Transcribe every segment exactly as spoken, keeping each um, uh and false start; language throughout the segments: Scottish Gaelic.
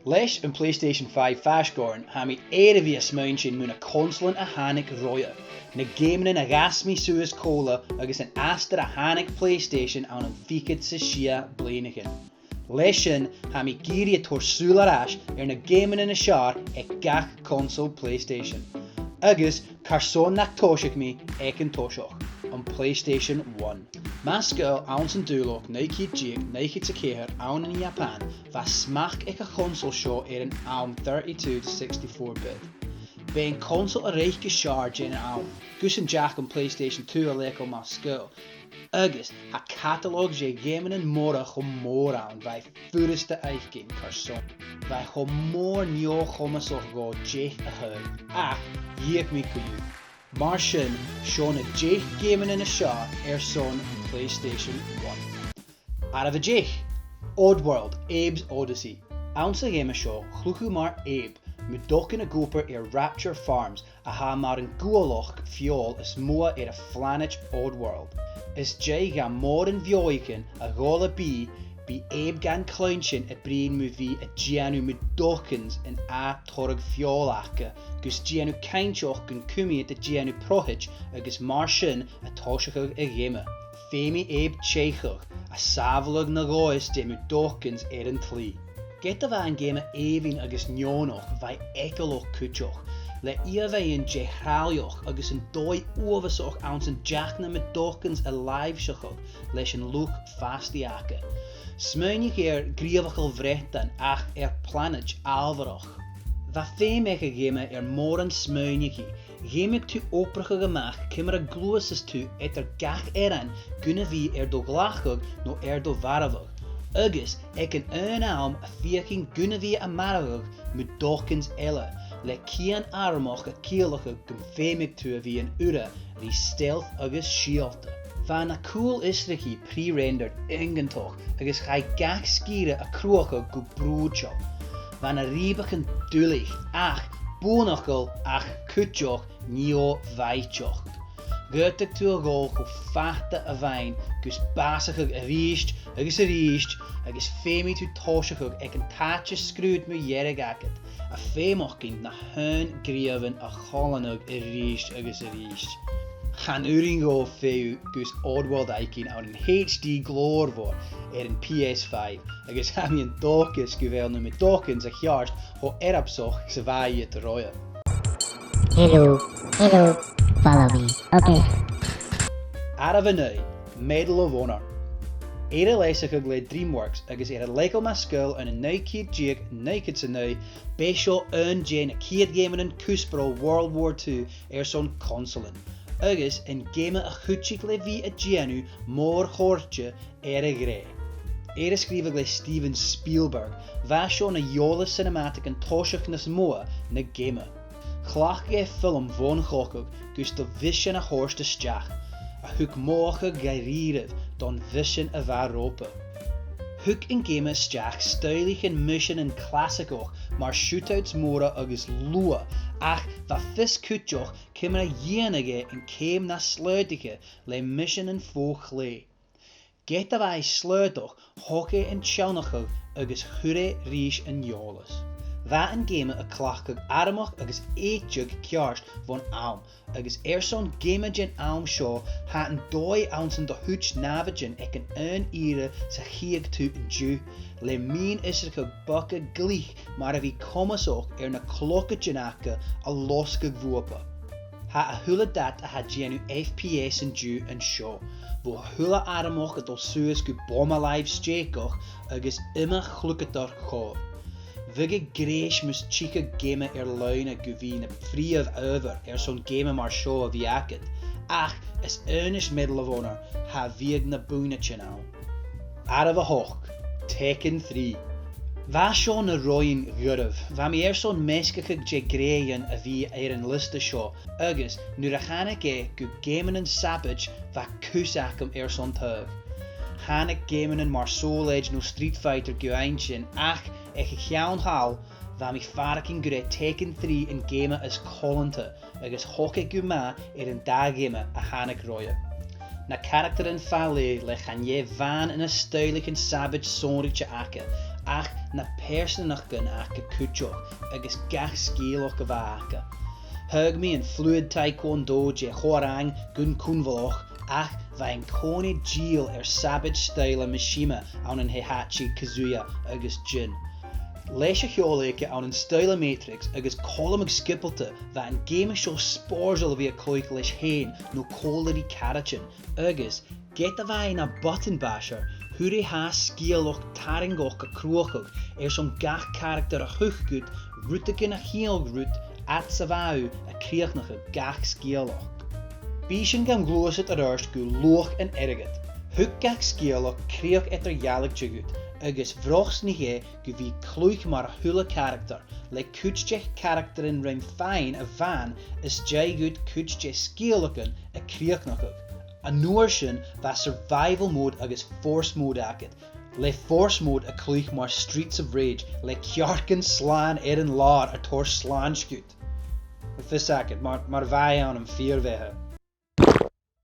Leis an PlayStation five faisg oirnn, tha mi air a bhith a' smaoineachadh mu na consolan a thàinig roimhe, na geamannan a dh'fhàs mi suas còmhla agus an astar a thàinig PlayStation ann am fichead 's a sia bliadhnaichean. Leis sin, tha mi ag iarraidh a' toirt sùil air ais air na geamannan as fheàrr aig gach console PlayStation. Agus carson nach tòisich mi aig an toiseach, am PlayStation one. Mas coireach anns an Dùbhlachd naoi ceud deug, naochad 's a ceithir ann an Iapan, bha smachd aig a' chonsole seo air an àm thirty-two to sixty-four bit. B' e an console a reic as fheàrr dhen àm, gus an deach am PlayStation two a leagail mas coireach. Agus tha catalog de gheamannan mòra cho mòr ann, bha e furasta fhaicinn carson. Bha e cho mòr neo-chomasach dhomh deich a thaghadh, ach dh'fheuch mi co-dhiù. Mar sin, seo na deich geamannan as fheàrr airson PlayStation one. Àireamh a deich, Oddworld, Abe's Oddysee. Anns a' gheama seo, chluich thu mar Abe, mu dheidhinn a' chùbair air Rapture Farms, a tha mar an gualach feòil as motha air a' phlanaid Oddworld. Às dèidh dha mòran bheòthaichean a dhol à bith, bidh Abe gan cluinntinn a' bruidhinn mu bhith a' dèanamh mu dheidhinn an ath toradh feòil aca, gus dèanamh cinnteach gun cùm iad a' dèanamh prothaid agus mar sin a' tòiseachadh a' gheama. Feumaidh Abe teicheadh, a' sàbhaladh na dhòigh-sa mu dheidhinn air an t-slighe. Ged a bha an geama èibhinn agus neònach, bha e eagalach cuideachd, le ìomhaighean de thràilleachd agus an dòigh uabhasach anns an deach na mu dheidhinn a làimhseachadh leis an luchd-fastaidh aca. Smaoinich air gnìomhachail Bhreatainn ach air planaid àbhaireach. Bha feum aig a' gheama air mòran smaoineachaidh, dh'fheumadh tu obrachadh a-mach ciamar a ghluaiseas tu eadar gach earrann gun a bhith air do ghlacadh no air do mharbhadh, agus aig an aon àm a' feuchainn gun a bhith a' marbhadh mu dheidhinn eile, le cian armachd a' ciallachadh gum feumadh tu a bhith an urra ri stealth agus sìolta. Bha na cuail fhiosrachaidh pre-rendered iongantach agus chaidh gach sgìre a chruthachadh gu brùideil. Bha na rìbeachan duilich ach buannachail ach cuideachd neo-mhaiteach. Dh'fhaodadh tu a dhol cho fada a-mhàin gus bàsachadh a-rithist agus a-rithist agus feumaidh tu tòiseachadh aig an t-àite sgrùid mu dheireadh agad, a' feumachdainn na h-aon ghnìomhan a choileanadh a-rithist agus a-rithist. Chan urrainn dhomh feitheamh gus Oddworld fhaicinn ann an H D glòrmhor air an P S five, agus tha mi an dòchas gu bheil na mu dheidhinn a cheart cho earbsach 's a bha iad roimhe. Hello, hello, follow me, okay. Àireamh a naoi, Medal of Honor. Air a leasachadh le DreamWorks agus air a leigeil mas coireach ann an naoi ceud deug, naochad 's a naoi, b' e seo aon de na ciad gheamannan cuspair World War Two airson consolan, agus an geama a chuidich le bhith a' dèanamh mòr-chòrdte air a' ghrèidh. Air a sgrìobhadh le Steven Spielberg, bha seo na eòlas cinematic an toiseach nas motha na geama. Chleachd e film bhon chogadh gus do mhisean a thoirt a-steach, a thug mothachadh dha-rìribh don mhisean a bha romhpa. Thug an geama a-steach stoidhlichean miseanan clasaigeach mar shootouts mòra agus luath, ach bha fios cuideachd ciamar a dhèanadh e an ceum nas slaodaiche le miseanan fo chlè. Ged a bha e slaodach, thog e an teannachadh agus chuir e ris an eòlas. Bha an geama a' cleachdadh armachd agus èideadh ceart bhon àm, agus airson geama den àm seo, tha an dòigh anns an do thuit nàimhdean aig an aon ìre 's a chitheadh tu an-diugh, le mion-fhiosrachadh beaga glic mar a bhith comasach air na clogaidean aca a losgadh bhuapa. Tha a h-uile dad a tha dèanamh F P S an-diugh an seo, bho a h-uile armachd a' dol suas gu boma-làimh stèidhichte agus iomadh chlugatar chòir. Bhiodh e greis mus tigeadh geama air-loidhne gu bhith na phrìomh adhbhar airson geama mar seo a bhith agad, ach às aonais Medal of Honor, cha bhiodh na bunaitean ann. Àireamh a h-ochd, Tekken three. Bha seo na roinn gharbh. Bha mi airson measgachadh de ghnèithean a bhith air an liosta seo, agus nuair a thàinig e gu geamannan sabaid, bha cus agam airson taghadh. Thàinig geamannan mar Soul Edge no Street Fighter gu inntinn, ach aig a' cheann thall, bha mi a' faireachdainn gur e Tekken three an geama as coileanta, agus thog e gu math air an dà gheama a thàinig roimhe. Na caractaran fa leth le chan e a-mhàin na stoidhlichean sabaid sònraichte aca, ach na pearsonachdan aca cuideachd agus gach sgeulachd a bha aca. Thug mi an fluid taekwondo de Hwoarang gun cunbhalach, ach bha an-còmhnaidh dìol air sabaid stoidhle Mishima ann an Heihachi Kazuya agus Jin. Leis a' cheòl aige ann an stoidhle Matrix agus colamag sgiobalta, bha an geama seo spòrsail a bhith a' cluich leis fhèin no còmhla ri caraidean, agus ged a bha e na button basher, fhuair e fhathast sgeulachd tarraingeach a chruthachadh airson gach caractar a thuigeadh, rudeigin a chitheadh riut fhad 's a bha thu a' crìochnachadh gach sgeulachd. Bidh sinn gam ghluasad air adhart gu luach an airgid. Thug gach sgeulachd crìoch eadar-dhealaichte dhut, agus bhrosnaich e gu bhith cluich mar a h-uile caractar, le cuid de charactaran rim faighinn a-mhàin às dèidh dhut cuid de sgeulachdan a chrìochnachadh. An uair sin, bha survival mode agus force mode agad, le force mode a' cluich mar Streets of Rage, le cearcan slàn air an làr a' toirt slàinte dhut. Tha fios agad, mar, mar a bha e ann am fìor bheatha.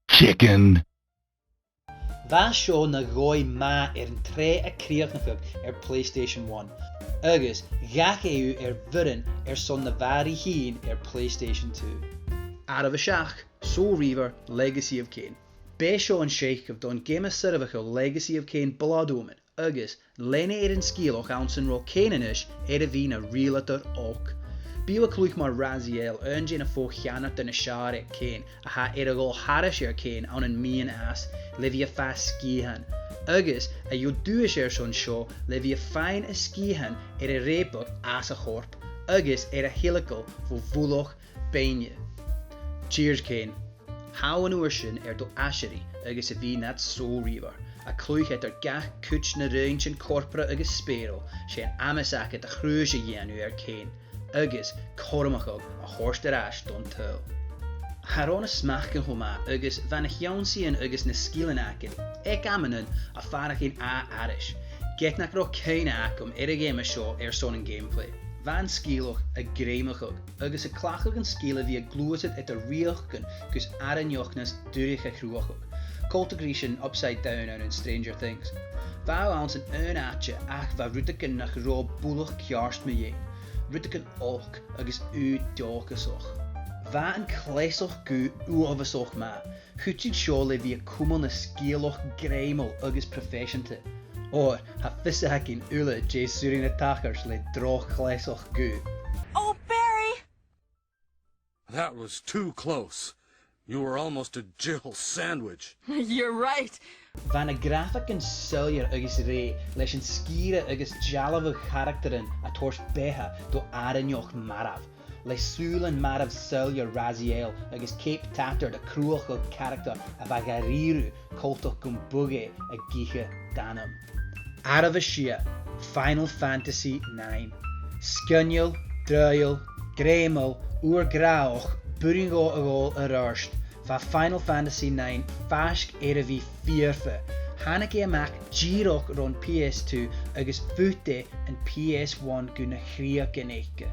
Chicken. Bha seo na dhòigh math air an t-sreath a chrìochnachadh air PlayStation one, agus dh'fhàg e thu air bhioran airson na bha ri thighinn air PlayStation two. Àireamh a seachd, Soul Reaver, Legacy of Kain. B' e seo an seicheamh don gheama soirbheachail Legacy of Kain Blood Omen, agus lean e air an sgeulachd anns an robh Kain a-nis air a bhith na riaghladair olc. Bidh thu a' cluich mar Raziel, aon de na fo-cheannardan as fheàrr aig Kain, a tha air a dhol thairis air Kain ann am meadhan-fhàs le bhith a' fàs sgiathan, agus a gheibh duais airson seo le bhith a' faighinn a sgiathan air a reumadh às a chorp agus air a thilgeil bho mhullach beinne. Cheers, Kain. Tha thu an uair sin air do aiseirigh agus a bhith nad Soul Reaver, a' cluich eadar gach cuid na roinntean corpora agus speural, 's e an amas agad a' chruais a dhèanamh air Kain, agus cothromachadh a thoirt air ais don t-saoghal. Cha robh na smachdan cho math agus bha na h-ionnsaighean agus na sgilean agad aig amannan a' faireachdainn ath-aithris, ged nach robh cuimhne agam air a' gheama seo airson an gameplay. Bha an sgeulachd a' greimeachadh agus a' cleachdadh an sgil a bhith a' gluasad eadar rìoghachdan gus àrainneachd nas duirche a chruthachadh, coltach ris an Upside Down ann an Stranger Things. Bha thu anns an aon àite ach bha rudeigin nach robh buileach ceart mu dheidhinn, rudeigin olc agus ùr dòchasach. Bha an cleasachd guth uabhasach math. Chuidich seo le bhith a' cumail na sgeulachd greimeil agus proifeiseanta. Oir tha fios againn uile dè 's urrainn a' tachairt le droch chleasachd guth. Oh, Barry! That was too close. You were almost a Jill sandwich. You're right. Bha na grafaigean soilleir agus rèidh leis an sgìre agus dealbhadh charactaran a' toirt beatha do àrainneachd marbh, le sùilean marbh soilleir Raziel agus cape tattered a' cruthachadh caractar a bha dha-rìribh coltach gum biodh e ag ithe d' anam. Àireamh a sia, Final Fantasy nine. Sgoinneil, draoidheil, greimeil, ùr-ghnàthach, b' urrainn dhomh a dhol air adhart. Bha Final Fantasy nine faisg air a bhith fìor fhada. Thàinig e a-mach dìreach ron P S two agus phut e an P S one gu na chreugan aice.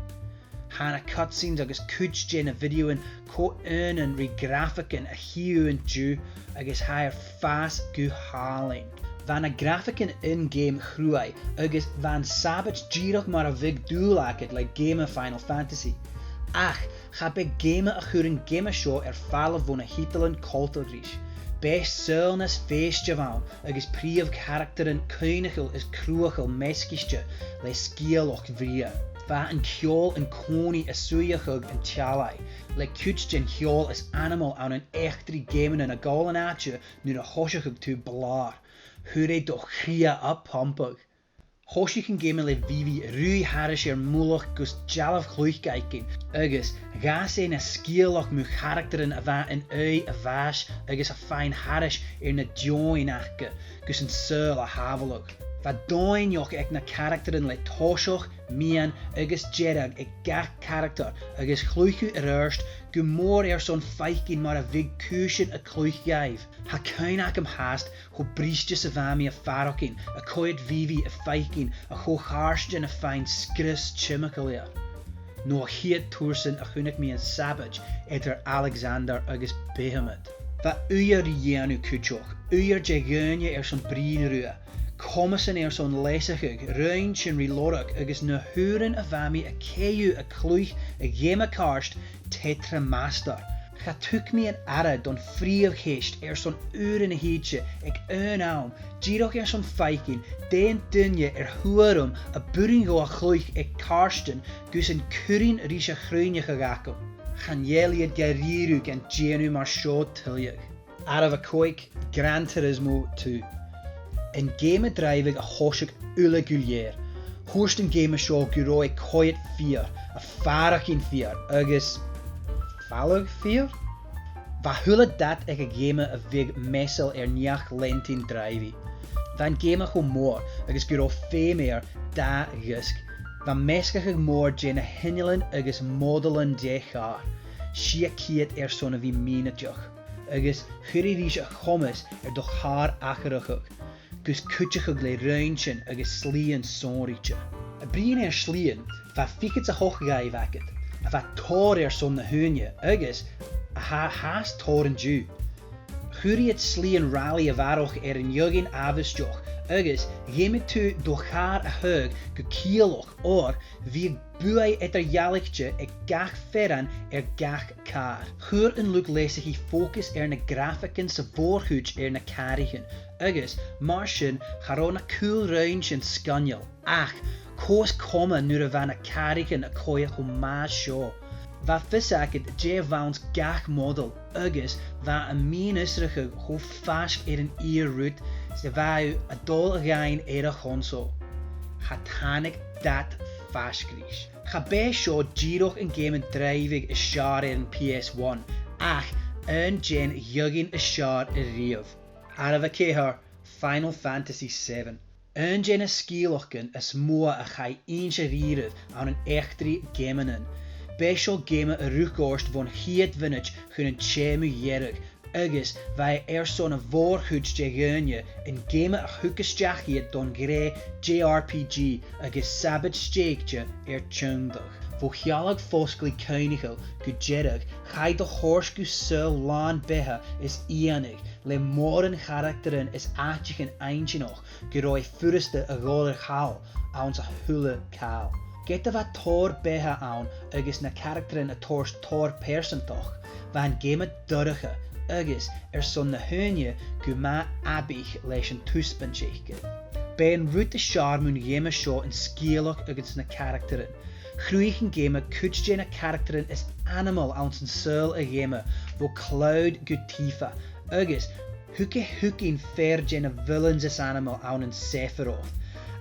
Tha na cutscenes agus cuid de na bhidiothan co-ionann ri grafaigean a chì thu an-diugh agus tha e air fàs gu h-àlainn. Bha na grafaigean in-game chruaidh agus bha an sabaid dìreach mar a bhiodh dùil agad le geama Final Fantasy. Ach cha b' e geama a chuir an geama seo air falbh bho na thiotalan coltach ris. B' e saoghal nas fèiste a bh' ann agus prìomh charactaran cuimhneachail is cruthachail measgaichte le sgeulachd bhrèagha. Bha an ceòl an-còmhnaidh a' suidheachadh an t-seallaidh, le cuid den cheòl as ainmeil ann an eachdraidh geamannan a' gabhail an àite nuair a thòisicheadh tu blàr. Fhuair e do chridhe a phumpadh. Thòisich an geama le Vivi a' ruith thairis air mullach gus dealbh-chluich fhaicinn, agus dh'fhàs e na sgeulachd mu charactaran a bha an aghaidh a' bhàis agus a' faighinn thairis air na deòin aca gus an saoghal a shàbhaladh. Bha doimhneachd aig na caractaran le toiseach, meadhan agus deireadh aig gach caractar agus chluich thu air adhart gu mòr airson faicinn mar a bhiodh cùisean a' cluich dhaibh. Tha cuimhne agam fhathast cho briste 's a bha mi a' faireachdainn a' coimhead Vivi a' faicinn a' cho-chàirdean a' faighinn sgrios timcheall air. No a' chiad turas a chunnaic mi an sabaid eadar Alexander agus Bahamut. Bha uiread ri dhèanamh cuideachd, uiread de dhaoine airson bruidhinn riutha, comasan airson leasachadh, roinn sin ri lorg agus na h-uairean a bha mi a' coimhead a' cluich a' gheama cairt Tetra Master. Cha tug mi an aire don phrìomh cheist airson uairean a thìde aig aon àm, dìreach airson faicinn dè an duine air thuaiream a b' urrainn dhomh a chluich aig cairtean gus an cuirinn ris a' chruinneachadh agam. Chan eil iad dha-rìribh gan dèanamh mar seo tuilleadh. Àireamh a còig, Gran Turismo two. An geama dràibhidh a thòisich uile gu lèir. Thuirt an geama seo gun robh e coimhead fìor, a' faireachdainn fìor, agus falach fìor? Bha a h-uile dad aig a' gheama a bhiodh measail air neach-leantainn dràibhidh. Bha an geama cho mòr agus gun robh feum air dà dhiosg. Bha measgachadh mòr de na h-innealan agus modailean de chàr. Sia ceud airson a bhith mionaideach, agus chuir e ris a' chomas air do chàr atharrachadh, gus cuideachadh le roinntean agus slighean sònraichte. A' bruidhinn air slighean, bha fichead 's a h-ochd dhaibh agad, a bha tòrr airson na h-ùine agus a tha fhathast tòrr an-diugh. Chuir iad slighean rally a bharrachd air an fheadhainn àbhaisteach agus dh'fheumadh tu do chàr a thaghadh gu ciallach oir bhiodh buaidh eadar-dhealaichte aig gach fearann air gach càr. Chuir an luchd-leasachaidh fòcas air na grafaigean sa mhòr-chuid air na càraichean, agus mar sin cha robh na cùl-roinntean sgoinneil, ach cò às coma nuair a bha na càraichean a' coimhead cho math seo. Bha fios agad dè bh' anns gach modal, agus bha am mion-fhiosrachadh cho faisg air an fhìor rud 's a bha thu a' dol a dh'fhaighinn air a' chonsole. Cha tàinig dad faisg ris. Cha b' e seo dìreach an geama dràibhidh as fheàrr air an P S one, ach aon de na h-aon as fheàrr a-riamh. Àireamh a ceithir, Final Fantasy seven. Aon de na sgeulachdan as motha a chaidh innse riamh ann an eachdraidh geamannan. B' e seo geama a rugadh ort bhon chiad mhionaid chun an t-seachdain mu dheireadh, agus bha e airson a' mhòr-chuid de dhaoine an geama a thug a-steach iad don ghné J R P G agus sabaid stèidhichte air tionndadh. Bho shealladh fosglaidh cuimhneachail gu deireadh, chaidh do thoirt gu saoghal làn beatha is iongnadh, le mòran charactaran is àiteachan inntinneach gun robh e furasta a dhol air chall anns a h-uile càil. Ged a bha tòrr beatha ann agus na caractaran a' toirt tòrr pearsantachd, bha an geama dorcha agus airson na h-ùine gu math aibidh leis an taisbeanadh aice. B' e an rud as fheàrr mun gheama seo an sgeulachd agus na caractaran. Chruthaich an geama cuid de na caractaran as ainmeil anns an t-saoghal a' gheama, bho Cloud gu Tifa, agus thug e thugainn fear de na villains as ainmeil ann an Sephiroth,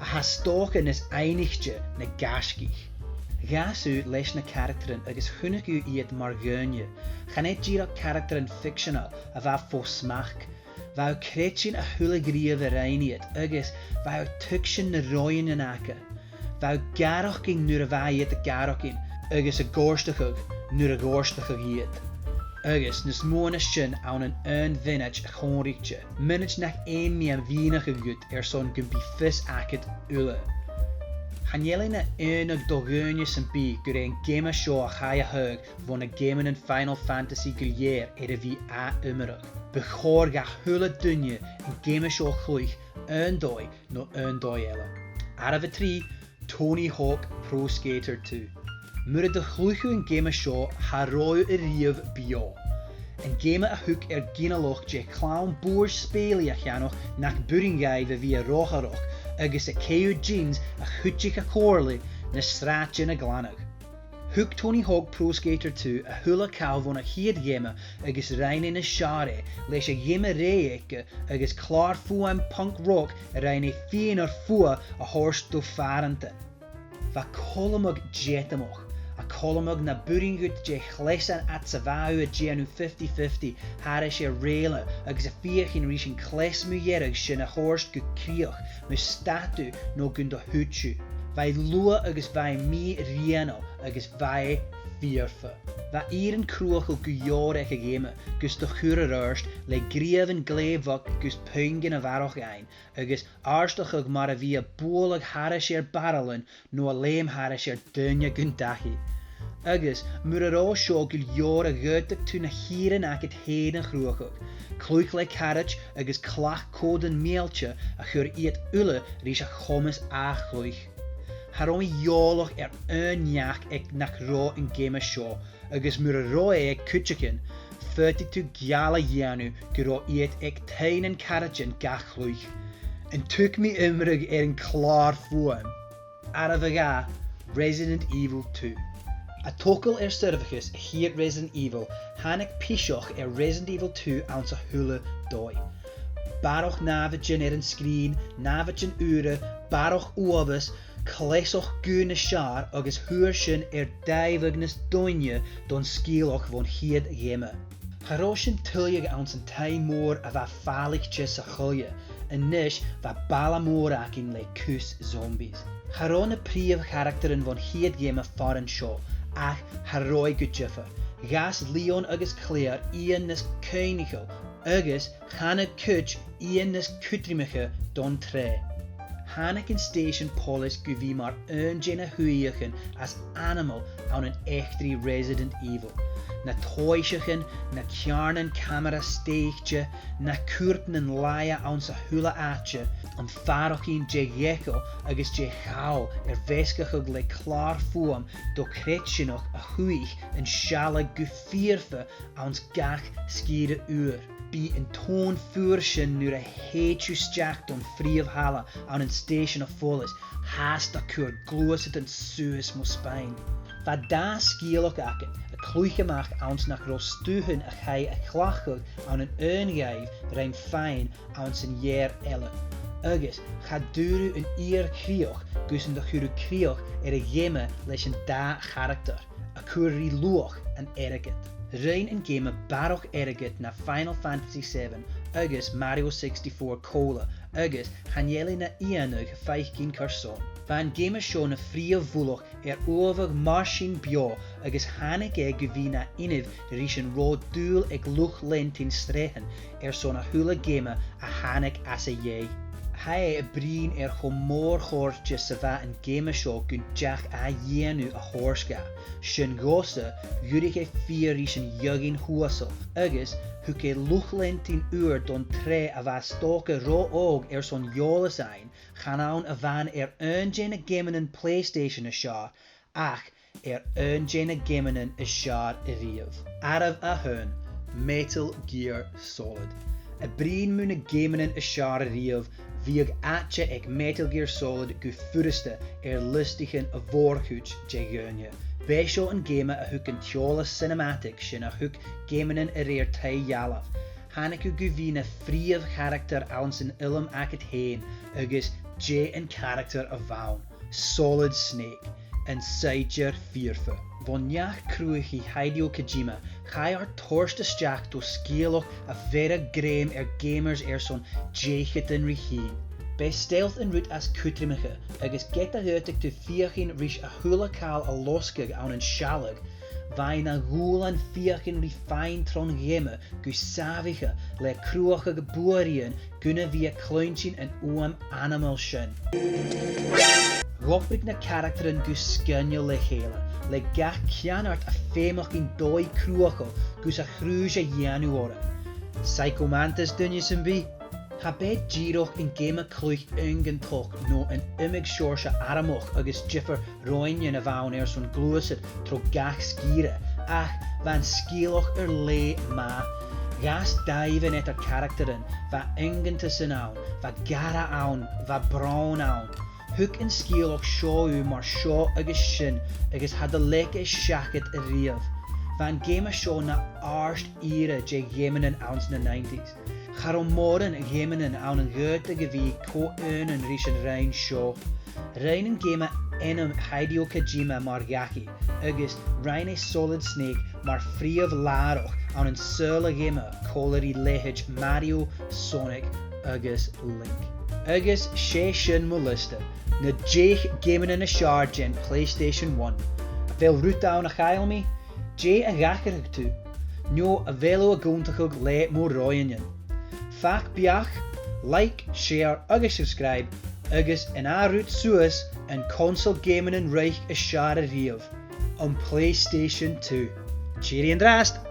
a tha 's dòcha nas aithnichte na gaisgich. Dh'fhàs thu leis na caractaran agus chunnaic thu iad mar dhaoine. Chan e dìreach caractaran ficseanail a bha fo smachd. Bha thu a' creidsinn a h-uile gnìomh a rinn iad agus bha thu a' tuigsinn na roghainnean aca. Bha thu a' gàireachdainn nuair a bha iad a' gàireachdainn agus a' gòrtachadh nuair a ghòrtaicheadh iad. Agus nas motha na sin ann an aon mhionaid shònraichte, mionaid nach fheum mi a mhìneachadh dhut airson gum bi fios agad uile. Chan eil e na iongnadh do dhaoine sam bith gur e an geama seo a chaidh a thaghadh bho na geamannan Final Fantasy gu lèir air a bhith ag iomradh. Bu chòir dha h-uile duine an geama seo a chluich aon dòigh no aon dòigh eile. Àireamh a trì, Tony Hawk Pro Skater two. Mura do chluich thu an geama seo, cha robh thu a-riamh beò. An geama a thug air ginealach de chlann buaidh-spèilidh a cheannach nach b' urrainn dhaibh a bhith a' rothaireachd agus a' caitheamh jeans a chuidich a' chomhairle na sràidean a ghlanadh. Thug Tony Hawk Pro Skater two a h-uile càil bhon a' chiad gheama agus rinn e nas fheàrr e leis a' gheama rèidh aige agus clàr fuaim punk rock a rinn e fìor fhuath a thoirt do phàrantan. Bha colmag deatamach, a' colmag na b' urrainn dhut de chleasan fhad 's a bha thu a' dèanamh fifty fifty thairis air rèile agus a' feuchainn ris an cleas mu dheireadh sin a thoirt gu crìoch mus stad thu no gun do thuit thu. Bha e luath agus bha e mì-rianail agus bha e fìor fhuath. Bha ìre cruthachail gu leòr aig a' gheama gus do chur air adhart le gnìomhan glè bheag gus puingean a bharrachd fhaighinn agus àrdachadh mar a bhith a' bualadh thairis air barailean no a' leum thairis air daoine gun dachaigh. Agus mura robh seo gu leòr, dh'fhaodadh tu na h-ìrean agad fhèin a chruthachadh, cluich le caraid agus cleachdadh còdan meallta a chuir iad uile ris a' chomas ath-chluich. Cha robh mi eòlach air aon neach aig nach robh an geama seo, agus mura robh e aig cuideigin, faodaidh tu geall a dhèanamh gun robh iad aig taigh nan caraidean gach cluich. An tug mi iomradh air an clàr-fuaim? Àireamh a dhà, Resident Evil two. A' togail air seirbheis a' chiad Resident Evil, thàinig piseach air Resident Evil two anns a h-uile dòigh. Barrachd nàimhdean air an sgrìn, nàimhdean ùra, barrachd uabhas, cleasachd gu nas fheàrr agus fhuair sinn ar dàimheag nas doimhne don sgeulachd bhon chiad gheama. Cha robh sinn tuilleadh anns an taigh mòr a bha fàillichte sa choille, a-nis bha baile mòr againn le cus zombies. Cha robh na prìomh charactaran bhon chiad gheama far an seo, ach cha robh e gu diofar. Dh'fhàs Leon agus Claire eun nas cuimhneachail, agus chanadh cuid eun nas cudromaiche don t-sreath. Thàinig an stèisean poilis gu bhith mar aon de na shuidheachaidhean as ainmeil ann an eachdraidh Resident Evil. Na toiseachan, na ceàrnan camara stèidhichte, na cuirp nan laighe anns a h-uile àite, am faireachdainn de dh'eagal agus de chall air mheasgachadh le clàr-fuaim do-chreidsinneach a chunnaic an sealladh gu fìor mhath anns gach sgìre ùr. Bidh an tone fuar sin nuair a thèid thu a-steach don phrìomh thalamh ann an stèisean a' phoilis, fhathast a' cur gluasadan suas mo spine. Bha dà sgeulachd agam a' cluich a-mach anns nach robh stuthan a chaidh a chleachdadh ann an aon dàimh ri fhaighinn anns an fhear eile, agus cha d' fhuair thu an fhìor chrìoch gus an do chuir thu crìoch air a' gheama leis an dà charactar, a' cur ri luach an airgid. Rinn an geama barrachd airgid na Final Fantasy seven agus Mario sixty-four còmhla, agus chan eil e na iongnadh a' faicinn carson. Bha an geama seo na phrìomh mhullach air uabhas mar sin beò, agus thàinig e gu bhith na inbhe ris an robh dùil aig luchd-leantainn sreathan airson a h-uile geama a thàinig às a dhèidh. Tha e a' bruidhinn air cho mòr-chòrdte 's a bha an geama seo gun deach a dhèanamh a thòiseachadh. Sin dhòmhsa, dh'fhuirich e fìor ris an fheadhainn shuasail, agus thug e luchd-leantainn ùr don t-sreath a bha 's dòcha ro òg airson eòlas fhaighinn, chan ann a-mhàin air aon de na geamannan PlayStation as fheàrr, ach air aon de na geamannan as fheàrr a-riamh. Àireamh a h-aon, Metal Gear Solid. A' bruidhinn mu na geamannan as fheàrr a-riamh, bhiodh àite aig Metal Gear Solid gu furasta air liostaichean a' mhòr-chuid de dhaoine. B' e seo an geama a thug an t-eòlas cinematic sin a thug geamannan a rèir taigh-dhealbh. Thàinig thu gu bhith na phrìomh charactar anns an fhilm agad fhèin, agus dè an caractar a bh' ann. Solid Snake, an saighdear fìor mhath. Bho neach-cruthachaidh Hideo Kojima, chaidh ar toirt a-steach do sgeulachd a bheireadh grèim air gamers airson deicheadan ri thighinn. B' e stealth an rud as cudromaiche, agus ged a dh'fhaodadh tu feuchainn ris a h-uile càil a losgadh ann an sealladh, bha e na dhùbhlan feuchainn ri faighinn tron gheama gu sàmhach le cruthachadh buaireadh gun a bhith a' cluinntinn an fhuaim ainmeil sin. Dh'obraich na caractaran gu sgoinneil le chèile, le gach ceannard a' feumachdainn dòigh cruthachail gus a' chùis a dhèanamh orra. Psycho Mantis, duine sam bith? Cha b' e dìreach an geama cluich iongantach no an iomadh seòrsa armachd agus diofar roghainnean a bh' ann airson gluasad tro gach sgìre, ach bha an sgeulachd air leth math. Dh'fhàs dàimhean eadar caractaran, bha iongantas ann, bha gàire ann, bha bròn ann. Thug an sgeulachd seo thu mar seo agus sin, agus cha do leig e seachad a-riamh. Bha an geama seo na àrd-ìre de gheamannan anns na nineties. Cha robh mòran gheamannan ann an gabhail a bhith cho aonaranach ris an roinn seo. Rinn an geama ainm Hideo Kojima mar dhachaigh, agus rinn e Solid Snake mar phrìomh làrach ann an saoghal a' gheama còmhla ri leithid Mario, Sonic agus Link. Agus 's e sin mo liosta, na deich geamannan as fheàrr den PlayStation One. A bheil rud ann a chaill mi? Dè a dh'atharraicheadh tu? No a bheil thu ag aontachadh le mo roghainnean? Fàg beachd, like, share agus subscribe, agus an ath rud suas, an console geamannan-reic as fheàrr a-riamh. on PlayStation two. Tìoraidh an-dràsta!